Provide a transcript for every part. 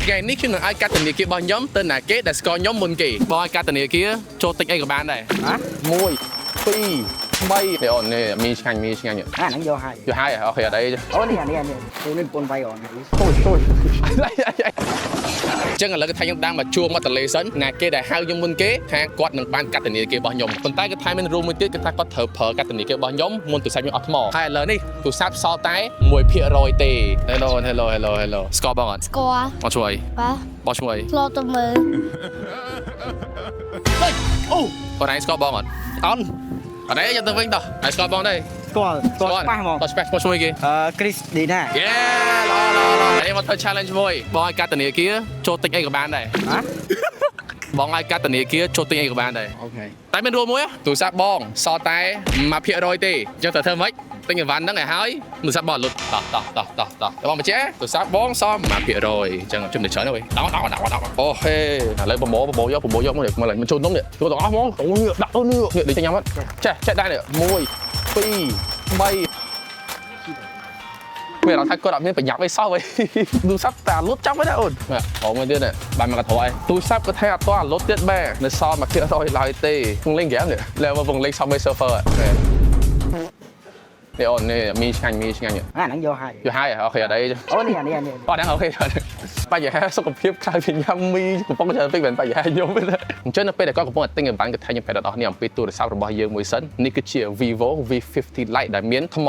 ថ្ងៃនេះខ្ញុំនឹងឲ្យកាត់ធនាគាររបស់ខ្ញុំទៅណាគេដែលស្គាល់ខ្ញុំមុនគេបងឲ្យកាត់ធនាគារចូលទិញអីក៏បានដែរ ហ៎ 1 2 3នេះអូននេះមីឆ្ងាញ់មីឆ្ងាញ់ អាហ្នឹងយកហើយ យកហើយ OK អត់អីទេ អូនេះអានេះអានេះអូនេះប្រពន្ធវាយអូន ជួយជួយចឹងឥឡូវគេថាខ្ញុំដើរមកជួមកតលេសិនណាគេដែលហៅខ្ញុំមុនគេថាគាត់នឹងបានកាត់ធនាគាររបស់ខ្ញុំប៉ុន្តែគេថាមានរួមមួយទៀតគេថាគាត់ត្រូវប្រើកាត់ធនាគាររបស់ខ្ញុំមុនទូរស័ព្ទខ្ញុំអស់ថ្មហើយឥឡូវនេះទូរស័ព្ទសល់តែ1%ទេ Hello, hello, hello, hello. ស្គាល់បងអត់ ស្គាល់ បងជួយ បាទ បងឈ្មោះអី ធ្លាប់ទៅមើល ហេអូបងឯងស្គាល់បងអត់អត់អត់ទេយកទៅវិញតោះហើយស្គាល់បងទេ ស្គាល់ស្គាល់ច្បាស់ហ្មង ស្គាល់ច្បាស់ឈ្មោះអីគេ អឺគ្រីស្ឌីណា Yeah ល្អល្អល្អនេះមកធ្វើ challenge មួយបងឲ្យកាត់ធនាគារចូលទិញអីក៏បានដែរ ហ៎ បងឲ្យកាត់ធនាគារចូលទិញអីក៏បានដែរ OK តែមានរួមមួយទូរស័ព្ទបងសល់តែ1%ទេអញ្ចឹងត្រូវធ្វើម៉េចទិញអីវ៉ាន់ហ្នឹងឲ្យហើយទូរស័ព្ទបងលុតតោះតោះតោះតោះតោះបងបញ្ជាក់ទូរស័ព្ទបងសល់1%អញ្ចឹងជំនឿច្រើនហើយដោដោដោដោអូហេឥឡូវប្រមូលប្រមូលយកប្រមូលយកមកនេះមកឡើយមិនចូលនំនេះចូលទាំងអស់ហ្មងអូនេះដាក់អូនេះនេះដូចញ៉ាំអត់ចេះចេះដែរនេះ1 2 3មានអារម្មណ៍ថាគាត់អត់មានប្រញាប់អីសោះវិញទូរស័ព្ទតែលុតចាប់ហ្នឹងណាអូនអូមួយទៀតបានមកកន្ត្រយទូរស័ព្ទគាត់ថាអត់តលុតទៀតបាទនៅសល់1%ឡើយទេពងលេងហ្គេមនេះ level ពងលេង Subway Surfer នេះអូននេះមីឆ្ងាញ់មីឆ្ងាញ់ អាហ្នឹងយកហើយ យកហើយ OK អត់អី អូនេះអានេះអានេះ អត់ហ្នឹង OK បញ្ហាសុខភាពក្រៅពីញ៉ាំមីកំពុងច្រើនពេកមិនបញ្ហាខ្ញុំទេអញ្ចឹងនៅពេលដែលគាត់កំពុងតែទិញអីវ៉ាន់គាត់ថាខ្ញុំប្រាប់ដល់អ្នកអំពីទូរស័ព្ទរបស់យើងមួយសិននេះគឺជា Vivo V50 Lite ដែលមានថ្ម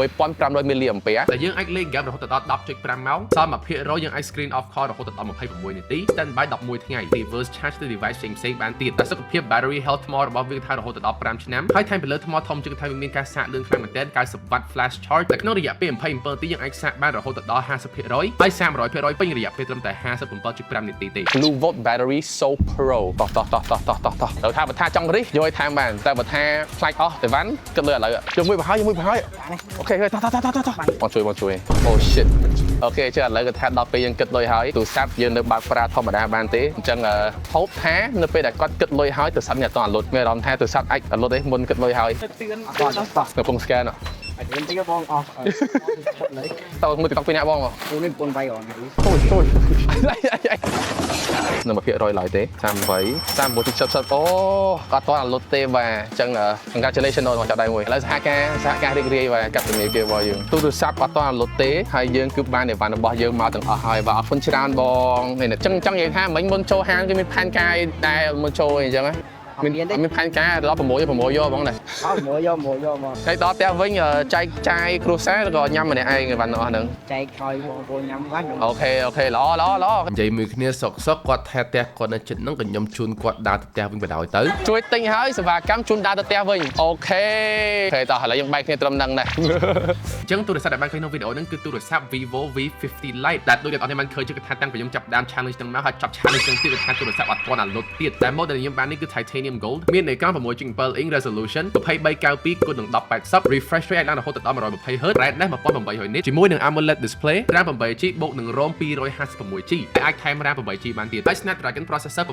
6500 mAh ដែលយើងអាចលេងហ្គេមរហូតដល់10.5ម៉ោងសល់1%យើងអាច screen off call រហូតដល់26នាទី stand by 11ថ្ងៃ reverse charge ទៅ device ផ្សេងៗបានទៀតតែសុខភាព battery health ថ្មរបស់វាថារហូតដល់5ឆ្នាំហើយថែមពីលើថ្មធំជាងថាវាមានការសាកលឿនខ្លាំងមែនទែន90 watt flash charge តែក្នុងរយៈពេល27នាទីយើងអាចសាកបានរហូតដល់50%ហើយសាក100%ពេញរយៈពេលត្រឹមតែ57.5នាទីទេ Blue Volt Battery So Pro តោះតោះតោះតោះតោះតោះតោះទៅថាបើថាចង់រិះយកឲ្យថែមបានតែបើថាខ្លាចអស់ទៅវ៉ាន់គិតលើឥឡូវយកមួយប្រហើយយកមួយប្រហើយ OK តោះតោះតោះតោះតោះបងជួយបងជួយអូ shit OK ចុះឥឡូវគាត់ថាដល់ពេលយើងគិតលុយហើយទូរស័ព្ទយើងនៅបើកប្រើធម្មតាបានទេអញ្ចឹងហូបថានៅពេលដែលគាត់គិតលុយហើយទូរស័ព្ទនេះអត់តអត់លុតមានអារម្មណ៍ថាទូរស័ព្ទអាចអត់លុតទេមុនគិតលុយហើយ អត់តោះតោះ កំពុង scan អានេះតិចបងអស់ឈប់លើ តើមើល TikTok ពីរនាក់បងមក អូនេះប្រពន្ធវាយអូន ជួយជួយនៅ1%ឡើយទេ38 39.70អូអត់តអត់លុតទេបាទអញ្ចឹង congratulation អូនមកចាប់ដៃមួយឥឡូវសហការសហការរីករាយបាទកាត់ជំនាញគេរបស់យើងទូរស័ព្ទអត់តអត់លុតទេហើយយើងគឺបានអីវ៉ាន់របស់យើងមកទាំងអស់ហើយបាទអរគុណច្រើនបងនេះអញ្ចឹងចង់និយាយថាមិញមុនចូលហាងគេមានផែនការតែមុនចូលអីអញ្ចឹងណាមានមានផែនការដល់6 6យកហ្មងណា អត់មួយយកមួយយកមក ហើយដល់ផ្ទះវិញចែកចាយគ្រួសារឬក៏ញ៉ាំម្នាក់ឯងអីវ៉ាន់ទាំងអស់ហ្នឹង ចែកឲ្យបងប្អូនញ៉ាំបាញ់ OK OK ល្អល្អល្អ និយាយមួយគ្នាសុកសុកគាត់ថែផ្ទះគាត់នៅចិត្តហ្នឹងក៏ខ្ញុំជូនគាត់ដើរទៅផ្ទះវិញបណ្ដោយទៅ ជួយទិញហើយសេវាកម្មជូនដើរទៅផ្ទះវិញ OK OK តោះឥឡូវយើងបែកគ្នាត្រឹមហ្នឹងដែរ អញ្ចឹងទូរស័ព្ទដែលបានឃើញក្នុងវីដេអូហ្នឹងគឺទូរស័ព្ទ Vivo V50 Lite ដែលដូចអ្នកនរបានឃើញគឺថាតាំងពីខ្ញុំចាប់ដើម challenge ហ្នឹងមកហើយចប់ challenge ហ្នឹងទៀតគឺថាទូរស័ព្ទអត់ទាន់អាលុតទៀតតែ model ដែលខ្ញុំបាននេះគឺ Titanium Gold មានអេក្រង់6.7 inch resolution 2392គុណនឹង1080 refresh rate អាចឡើងរហូតដល់ 120 Hz brightness 1800 nit ជាមួយនឹង AMOLED display RAM 8 GB បូកនឹង ROM 256 GB ដែលអាចថែម RAM 8 GB បានទៀតហើយ Snapdragon processor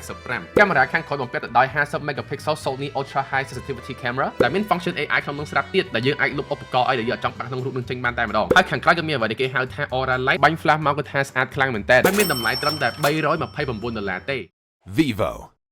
685កាមេរ៉ាខាងក្រោយបំពាក់ទៅដោយ50 megapixel Sony Ultra High Sensitivity Camera ដែលមាន function AI ក្នុងនោះស្រាប់ទៀតដែលយើងអាចលុបឧបករណ៍អីដែលយើងអត់ចង់បាក់ក្នុងរូបនឹងចេញបានតែម្ដងហើយខាងក្រោយក៏មានអ្វីដែលគេហៅថា Aura Light បាញ់ flash មកគឺថាស្អាតខ្លាំងមែនតើហើយមានតម្លៃត្រឹមតែ329ដុល្លារទេ Vivo.